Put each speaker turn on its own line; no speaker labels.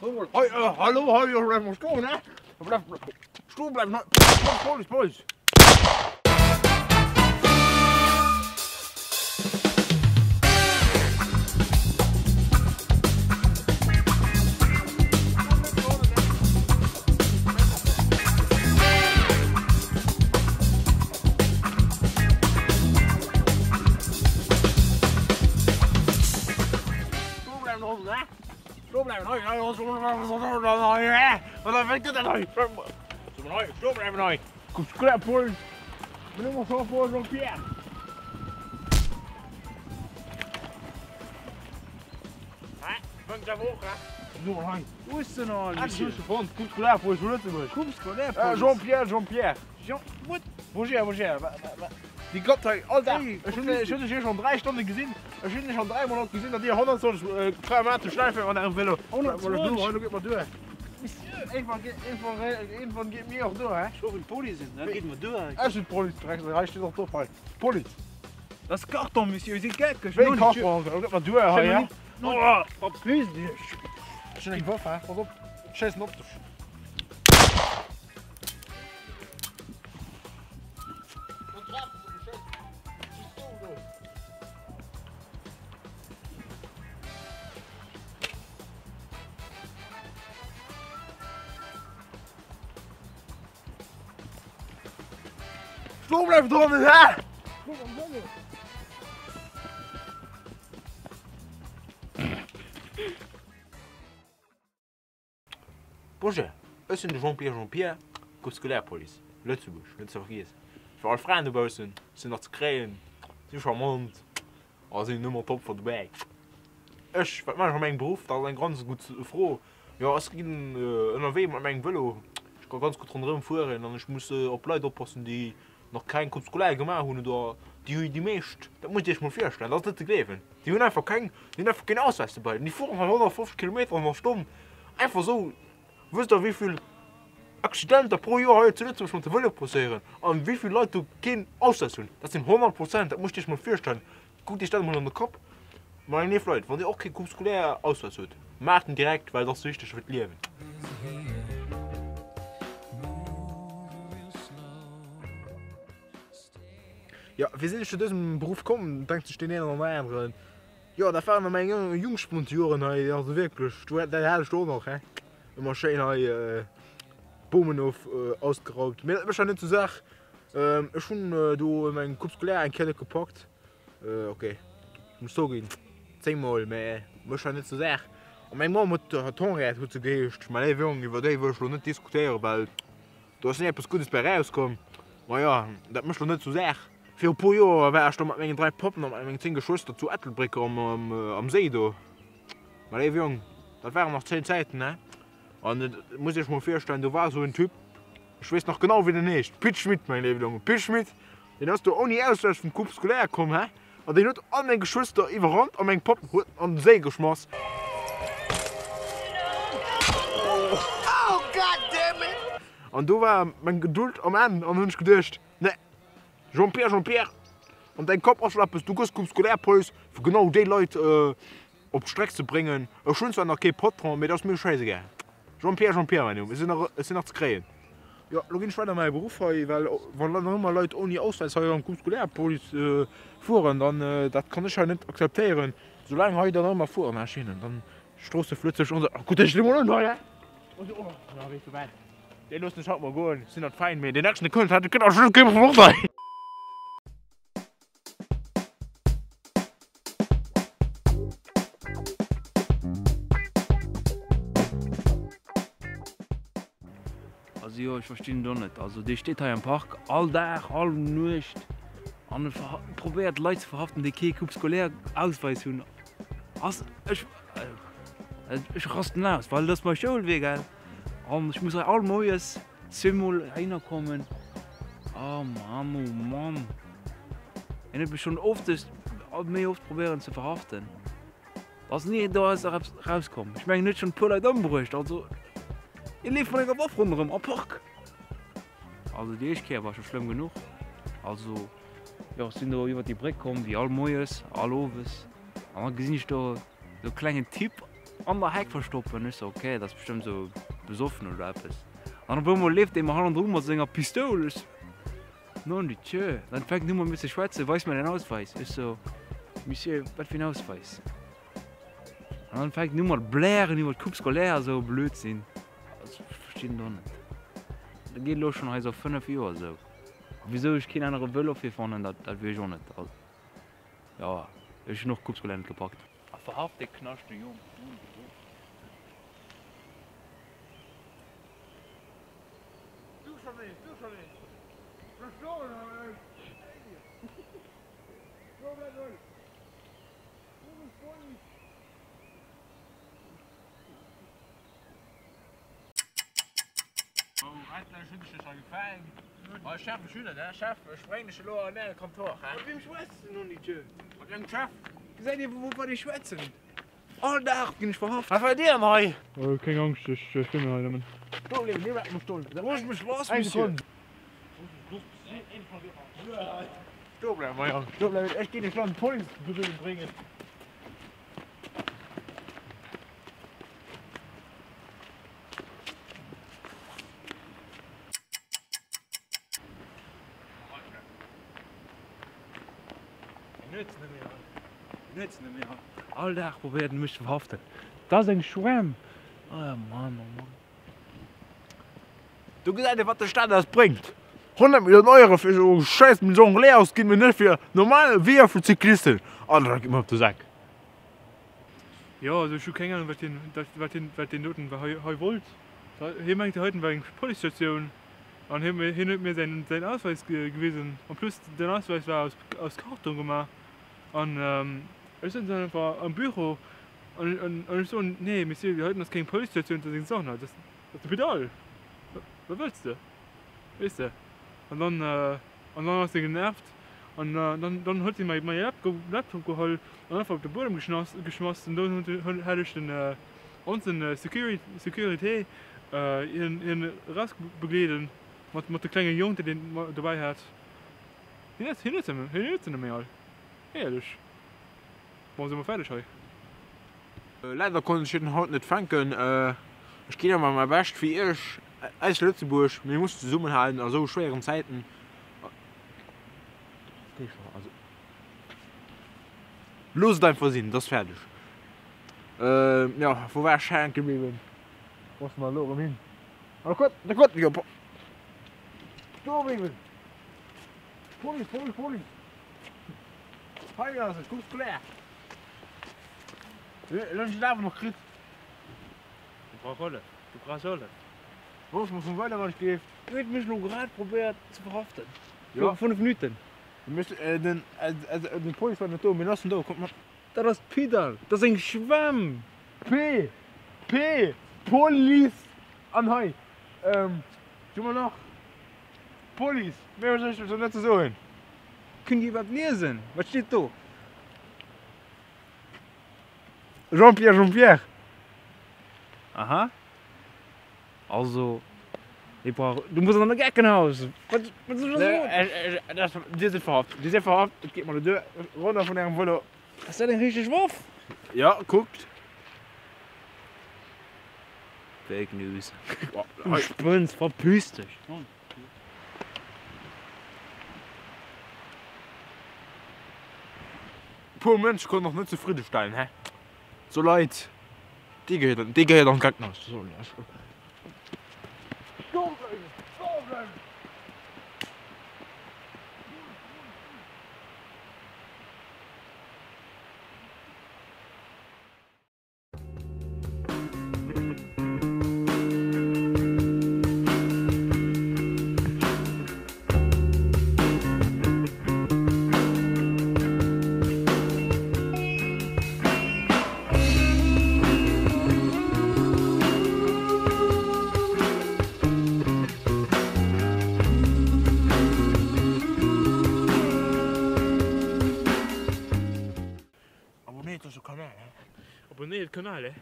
Hei, hallo, hei, ech bleiw mol stoen, he? Bleif stoen bleiwen hei. Police, Police! Jean-Pierre, Jean-Pierre. Jean, what? Bonjour, bonjour. Déi klappt hei all Dag. Ech hunn ech hunn dech jo schonn 3 Stonne gesinn. Ech hunn dech schonn 3 mol haut gesinn, datt Dir 120 km schnell fuert mat ärem Vélo. 120? Elo geet mer duer. Iergendwann geet, iergendwann, iergendwann geet mir och duer, hä?
Ech ruffen d'Police un, dat geet mer duer.
Ech sinn d'Police, Drecksack, hei steet och drop hei. Police.
Dat ass Karton, Monsieur, mir si geckeg.
Wéi Karton? Elo geet mer duer hei, hä?
Oh, abuse Iech.
Ech hunn eng Waff, hä? Pass op, ech schéissen op dech. Stoen bleiwen dran, hä? Bonjour, ech sinn de Jean-Pierre Jean-Pierre, Groupe-Scolaire-Police, Lëtzebuerg, net ze vergiessen. Fir all Fraen dobaussen, sinn nach ze kréien, si charmant a sinn ëmmer top fir dobäi. Ech, wat maachen ech a mengem Beruff? Dat ass eng ganz gutt Fro. Jo, ech ginn ënnerwee mat mengem Vëlo, ech ka ganz gutt ronderëm fueren an ech muss op Leit oppassen, déi nach keng Coupe scolaire gemaach hunn oder déi déi meescht, dat musst Dir Iech mol virstellen, dat ass net ze gleewen, déi hunn einfach keng, déi hunn einfach keen Auswäis dobäi, déi fueren hei 150 Kilometer an der Stonn einfach esou. Wësst Der wéi vill Accidenter pro Joer hei zu Lëtzebuerg mat de Vëlo passéieren an wéi vill Leit do keen Auswäis hunn? Dat sinn 100 Prozent, dat musst Dir Iech mol virstellen. Kuckt Iech dat emol an de Kapp. Meng léif Leit, wann Dir och kee Coupe scolaire Auswäis hutt, maacht en direkt, well et ass wichteg fir d'Liewen. Jo, wéi sinn ech zu dësem Beruff komm, denkt sech deen een oder aneren. Jo, dat waren a mengen Jungspundjoren hei, also wierklech, dat hat ech do och nach, he, ëmmer schéin hei d'Bomen of ausgeraubt. Mee dat mécht hei net zur Saach. Ech hunn do meng Coupe scolaire eng Kéier net gepackt, ok, ech muss zouginn, 10 mol, mä mécht hei net zur Saach. A meng Mamm huet, d'Henriette huet se geheescht, mä léif Jong, iwwer déi wëll ech elo net diskutéieren, well Do ass ni eppes Guddes bäi rauskomm. Ma jo, dat mécht lo net zur Saach. Viru puer Joer war ech do mat mengen 3 Pappen a mat mengen 10 Geschwëster zu Ettelbréck am Séi do. Mä léiw Jong, dat waren nach schéin Zäiten, he? An et muss Iech mol virstellen, do war esou en Typ, ech weess nach genau wéi den heescht, Pit Schmit, mäin léiwe Jong, Pit Schmit, deen ass do ouni Ausweis vum Groupe scolaire komm, he? An deen huet all meng Geschwëster iwwerrannt a meng Papp huet en an den Séi geschmass. An do war meng Geduld am Enn an hunn ech geduecht, Ne, Jean-Pierre, Jean-Pierre, an däin Kapp ass schon eppes, du gëss Groupe scolaire Police fir genau déi Leit op d'Streck ze bréngen. Ech hunn zwar nach kee Patron, mee dat ass mir schäisegal. Jean-Pierre, Jean-Pierre mäin Numm, ech sinn nach, ech sinn nach ze kréien. Jo, lo ginn ech weider mäi Beruff hei, well wann dann nach ëmmer Leit ouni Auswäis hei am Groupe scolaire Police fueren, dann dat kann ech hei net akzeptéieren. Soulaang hei dann nach ëmmer fueren, Maschinen, dann Stroosse flëtzeg an esou. Kuckt iech dee mol un hei, hä? Oh, ja, weess du wat, dee loossen ech haut mol goen, ech sinn dat fein, mee deen nächsten, dee kënnt, dat gëtt awer kee Wort hei.
Also jo, ech verstinn et och net. Also dee steet hei am Park all Dag, all Nuecht an e probéiert Leit ze verhaften, déi kee Coupe scolaire Ausweis hunn. Ass ech ech rasten aus, well et ass mei Schoulwee gell an ech muss hei all Moies zweemol heihinner kommen. Oh Mann, oh Mann. Hien huet mech schonn oftest méi oft probéieren ze verhaften. Ass ni do ass nach eppes rauskomm. Ech mengen, en huet schonn e puer Leit ëmbruecht. Also hie leeft mat enger Waff ronderëm am Park. Also déi éischt Kéier war scho schlëmm genuch. Also jo, ech sinn do iwwer déi Bréck komm, wéi all Moies, all Owes. An da gesinn ech do esou e klengen Typ. An der Heck verstoppen. Ech sou, ok, dat ass bestëmmt sou besoffen oder eppes. An op eemol leeft dee mer hannendru mat senger Pistoul. Ech sou, Non du Dieu. Dann fänkt en u mat mir ze schwätzen, weis mer däin Ausweis. Ech sou, Monsieur, wat fir en Ausweis? An dann fänkt en u mat blären iwwer d'Coupe scolaire a sou e Blödsinn. Also ech verstinn et och net. Dat geet elo schonn hei sou 5 Joer esou. A wisou ech keen anere Vëlo fir fannen, dat dat weess ech och net. Also jo, ech hunn och d'Coupe scolaire net gepackt. A verhaft dee Knascht de Jong.
Du schon nees, du schon nees. Verstoen hei. Do bleib ruhig. Du bist ruhig. Oh, endlech hunn ech dech hei gefaang. Oh, Chef, ech hunn et, he? Chef, ech bréngen dech elo an äre Kontor, he?
Mat wiem schwätz de, Nonnetje?
Mat mengem Chef.
Gesäit ee, wou wat ech schwätzen? All Dag ginn ech verhaft.
Wat war dir dann hei?
Keng Angscht, ech schwimmen hei nëmmen.
Do bléiwen, mir wäerten mech do.
Looss mech lass, Monsieur!
Do bleiwen, mein Jong, do bleiwen. Ech ginn dech lo an d'Police bréngen.
All Dag probéiert en mech ze verhaften. Dat ass eng Schwämm! Oh Mann, oh Mann.
Do gesäit ee wat de Staat eis bréngt. 100 Milliounen Euro fir esou e schäiss Maison Relais ausginn, mee net fir normal Weeër fir Cyclisten. Alter, dat geet mer op de Sak.
Jo, also ech hu keng Ahnung wat hien, wat hien, wat deen doten hei, hei wollt. Hie mengt hei heiten war eng Policestatioun an hie, hien huet mir säin, säin Ausweis gewisen. En plus den Ausweis war aus, aus Karton gemaach an ech sëtzen dann einfach am Büro an, an, an ech soen, nee Monsieur, déi heiten ass keng Policestatioun, dat ass eng Sauna, dat ass de Pedal, wat wëlls de, weess de. An dann, an dann ass hie genervt an dann, dann huet hie mäi, mäi Laptop geholl an einfach op de Buedem geschnass, geschmass an dunn huet, hat ech den onsen Securité hien, hien erausbegleeden mat, mat de klenge Jong, deen hien dobäi hat. Hien huet, hien huet se, hien huet se net méi all, éierlech. Bon, si mer fäerdeg hei?
Leider konnt ech hien haut net fänken. Ech ginn awer mäi Bescht fir iech, eis Lëtzebuerg. Mir mussen zesummenhalen a sou schwéieren Zäiten. Loosst et einfach sinn, et ass fäerdeg. Jo, wou war ech hänke bliwwen? Wou ass mer elo erëm hin? Stoe bliwwen! Police, Police, Police! Hei ass et, kuckt Claire! Elo hunn ech et awer nach kritt.
Du brauchs Hëllef, du brauchs Hëllef.
Looss mech vum Weider wann ech géif.
Dir huet mech elo grad probéiert ze verhaften. Jo. Viru 5 Minuten.
Den den Police war net do, mee lo ass en do, kommt mat.
Dat ass d'Pidal, dat ass eng Schwämm!
P, P, Police! An hei, wat hu mer nach? Police! Méi hu ech dozou net ze soen.
Kënnt Dir iwwerhaapt liesen? Wat steet do?
Jean-Pierre, Jean-Pierre!
Aha. Also, ich brauch, du muss an e Geckenhaus! Wat, wat soll ech da soen?
Dir sidd verhaft. Dir sidd verhaft. Et geet mol duer. Runner vun Ärem Vëlo.
Ass dat eng richteg Waff?
Jo, kuckt.
Fake News. Du spënns, verpiss dech!
Puer Mënsche konnten och net zefridde stellen, hä? Sou Leit, déi gehéiert, déi gehéiert an d'Krankenhaus. Stoe bleiwen! Stoe bleiwen! Abonnéiert eise Kanal, he!
Abonnéiert Kanal, he!